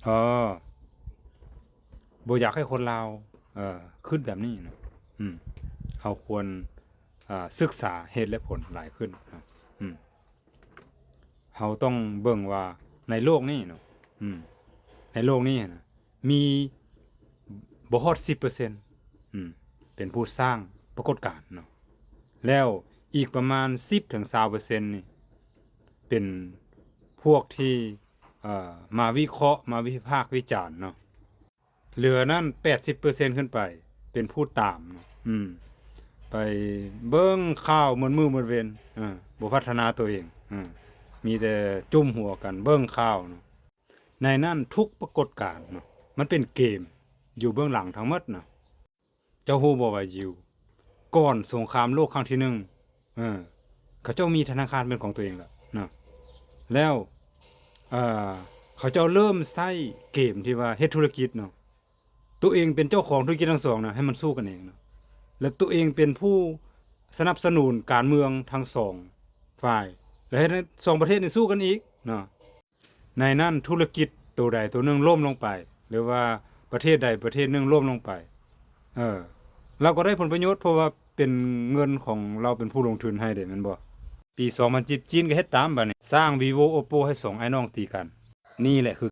ເອີ ບໍ່ຢາກໃຫ້ຄົນລາວ ເອີ ຄິດແບບນີ້ນະ. ອືມ ເຮົາຄວນ ເອີ ສຶກສາເຫດແລະຜົນຫຼາຍຂຶ້ນນະ. ອືມ ເຮົາຕ້ອງເບິ່ງວ່າໃນໂລກນີ້ເນາະ ອືມ ໃນໂລກນີ້ນະ ມີບໍ່ຮອດສິບເປີເຊັນ ອືມ ເປັນຜູ້ສ້າງປາກົດການເນາະ. ແລ້ວອີກປະມານສິບເຖິງຊາວເປີເຊັນນີ້ ເປັນພວກທີ່ ເອີ ມາວິເຄາະ ມາວິພາກວິຈານເນາະ. ເຫຼືອນັ້ນແປດສິບເປີເຊັນຂຶ້ນໄປ ເປັນຜູ້ຕາມເນາະ ອືມ ໄປເບິ່ງຂ່າວໝົດມື້ໝົດເວັນ ເອີ ບໍ່ພັດທະນາຕົວເອງ ເອີ ມີແຕ່ຈຸ້ມຫົວກັນເບິ່ງຂ່າວເນາະ. ໃນນັ້ນທຸກປາກົດການເນາະ ມັນເປັນເກມຢູ່ເບື້ອງຫຼັງທັງໝົດນະ. ເຈົ້າຮູ້ບໍ່ວ່າຢິວ ກ່ອນສົງຄາມໂລກຄັ້ງທີໜຶ່ງ ເອີ ເຂົາເຈົ້າມີທະນາຄານເປັນຂອງຕົວເອງແລ້ວນະ. ແລ້ວ ເອີ ເຂົາເຈົ້າເລີ່ມໃຊ້ເກມທີ່ວ່າເຮັດທຸລະກິດເນາະ ຕົວເອງເປັນເຈົ້າຂອງທຸລະກິດທັງສອງນະ ໃຫ້ມັນສູ້ກັນເອງເນາະ ແລະ ຕົວເອງເປັນຜູ້ສະໜັບສະໜູນການເມືອງທັງສອງຝ່າຍ ແລະ ເຮັດໃຫ້ສອງປະເທດນີ້ສູ້ກັນອີກເນາະ. ໃນນັ້ນທຸລະກິດໂຕໃດໂຕໜຶ່ງລົ້ມລົງໄປ ຫຼືວ່າປະເທດໃດປະເທດໜຶ່ງລົ້ມລົງໄປ ເອີ ລາວກໍໄດ້ຜົນປະໂຫຍດ ເພາະວ່າເປັນເງິນຂອງລາວ ເປັນຜູ້ລົງທຶນໃຫ້ເດ້ ແມ່ນບໍ່? ປີສອງພັນສິບ ຈີນກໍເຮັດຕາມບາດນີ້ ສ້າງ Vivo Oppo ໃຫ້ສອງອ້າຍນ້ອງຕີກັນ. ນີ້ແຫຼະຄື